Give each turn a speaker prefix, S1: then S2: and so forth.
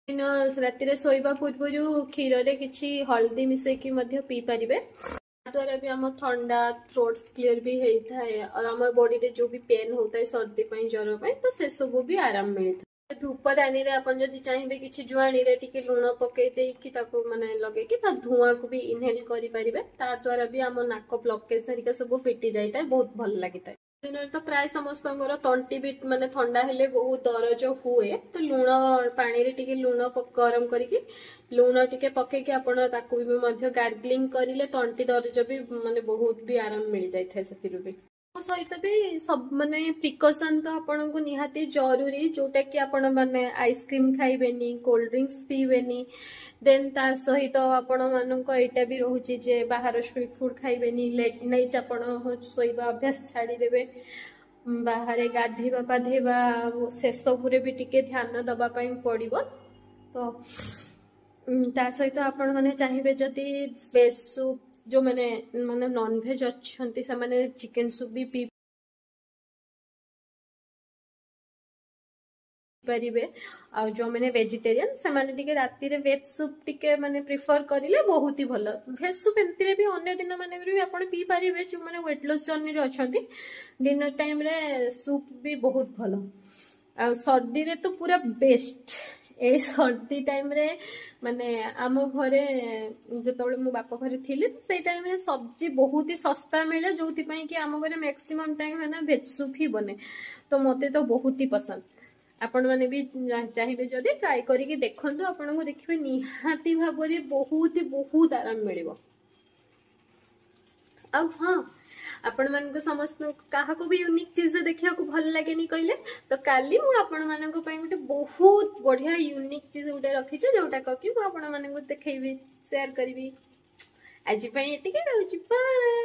S1: ଦିନ ରାତିରେ ଶୋଇବା ପୂର୍ବରୁ କ୍ଷୀରରେ କିଛି ହଳଦୀ ମିଶେଇକି ମଧ୍ୟ ପିଇପାରିବେ। ଦ୍ୱାରା ବି ଆମ ଥଣ୍ଡା, ଥ୍ରୋଟ୍ସ କ୍ଲିୟର ବି ହେଇଥାଏ, ଆଉ ଆମ ବଡିରେ ଯୋଉ ବି ପେନ୍ ହଉଥାଏ ସର୍ଦ୍ଦି ପାଇଁ, ଜ୍ୱର ପାଇଁ, ତ ସେସବୁ ବି ଆରାମ ମିଳିଥାଏ। ଧୂପଦାନୀରେ ଆପଣ ଯଦି ଚାହିଁବେ କିଛି ଜୁଆଣିରେ ଟିକେ ଲୁଣ ପକେଇ ଦେଇକି ତାକୁ ମାନେ ଲଗେଇକି ତା ଧୂଆଁକୁ ବି ଇନହେଲ କରିପାରିବେ। ତା ଦ୍ୱାରା ବି ଆମ ନାକ ବ୍ଲକେଜ ହେରିକା ସବୁ ଫିଟି ଯାଇଥାଏ, ବହୁତ ଭଲ ଲାଗିଥାଏ। ଦିନରେ ତ ପ୍ରାୟ ସମସ୍ତଙ୍କର ତଣ୍ଟି ବି ମାନେ ଥଣ୍ଡା ହେଲେ ବହୁତ ଦରଜ ହୁଏ, ତ ଲୁଣ ପାଣିରେ ଟିକେ ଲୁଣ ଗରମ କରିକି ଲୁଣ ଟିକେ ପକେଇକି ଆପଣ ତାକୁ ବି ମଧ୍ୟ ଗାର୍ଗଲିଂ କରିଲେ ତଣ୍ଟି ଦରଜ ବି ମାନେ ବହୁତ ବି ଆରାମ ମିଳିଯାଇଥାଏ ସେଥିରୁ ବି। ସହିତ ବି ସବୁ ମାନେ ପ୍ରିକସନ ତ ଆପଣଙ୍କୁ ନିହାତି ଜରୁରୀ, ଯୋଉଟା କି ଆପଣ ମାନେ ଆଇସ୍କ୍ରିମ ଖାଇବେନି, କୋଲ୍ଡ ଡ୍ରିଙ୍କସ ପିଇବେନି। ଦେନ୍ ତା ସହିତ ଆପଣ ମାନଙ୍କ ଏଇଟା ବି ରହୁଛି ଯେ ବାହାର ଷ୍ଟ୍ରିଟ୍ ଫୁଡ ଖାଇବେନି, ଲେଟ୍ ନାଇଟ୍ ଆପଣ ଶୋଇବା ଅଭ୍ୟାସ ଛାଡ଼ିଦେବେ, ବାହାରେ ଗାଧେଇବା ପାଧେଇବା ସେସବୁରେ ବି ଟିକେ ଧ୍ୟାନ ଦବା ପାଇଁ ପଡିବ। ତ ତା ସହିତ ଆପଣ ମାନେ ଚାହିଁବେ ଯଦି ଭେଜ ସୁପ୍, ଯୋଉମାନେ ମାନେ ନନଭେଜ ଅଛନ୍ତି ସେମାନେ ଚିକେନ ସୁପ୍ ବି ପିଇ ପାରିବେ, ଆଉ ଯୋଉମାନେ ଭେଜିଟେରିଆନ ସେମାନେ ଟିକେ ରାତିରେ ଭେଜ ସୁପ୍ ଟିକେ ମାନେ ପ୍ରିଫର କରିଲେ ବହୁତ ହି ଭଲ। ଭେଜ ସୁପ୍ ଏମିତିରେ ବି ଅନ୍ୟ ଦିନ ମାନଙ୍କରେ ବି ଆପଣ ପିଇ ପାରିବେ। ଯୋଉମାନେ ୱେଟ୍ ଲସ୍ ଜର୍ଣ୍ଣିରେ ଅଛନ୍ତି, ଡିନର ଟାଇମରେ ସୁପ୍ ବି ବହୁତ ଭଲ, ଆଉ ସର୍ଦ୍ଦିରେ ତ ପୁରା ବେଷ୍ଟ। ଏଇ ସର୍ଦ୍ଦି ଟାଇମରେ ମାନେ ଆମ ଘରେ, ଯେତେବେଳେ ମୁଁ ବାପ ଘରେ ଥିଲି, ସେଇ ଟାଇମରେ ସବଜି ବହୁତ ହି ଶସ୍ତା ମିଳେ, ଯୋଉଥିପାଇଁ କି ଆମ ଘରେ ମ୍ୟାକ୍ସିମମ୍ ଟାଇମ ହେଲା ଭେଜ ସୁପ୍ ହିଁ ବନେ। ତ ମତେ ତ ବହୁତ ହି ପସନ୍ଦ। ଆପଣମାନେ ବି ଚାହିଁବେ ଯଦି ଟ୍ରାଏ କରିକି ଦେଖନ୍ତୁ, ଆପଣଙ୍କୁ ଦେଖିବେ ନିହାତି ଭାବରେ ବହୁତ ବହୁତ ଆରାମ ମିଳିବ। ଆଉ ହଁ, ଆପଣମାନଙ୍କୁ ସମସ୍ତଙ୍କୁ କାହାକୁ ବି ୟୁନିକ୍ ଚିଜ ଦେଖିବାକୁ ଭଲ ଲାଗେନି କହିଲେ? ତ କାଲି ମୁଁ ଆପଣମାନଙ୍କ ପାଇଁ ଗୋଟେ ବହୁତ ବଢିଆ ୟୁନିକ୍ ଚିଜ ଗୋଟେ ରଖିଛି, ଯୋଉଟା କି ମୁଁ ଆପଣମାନଙ୍କୁ ଦେଖେଇବି, ସେୟାର କରିବି। ଆଜି ପାଇଁ ଏତିକି ରହୁଛି, ବାଏ।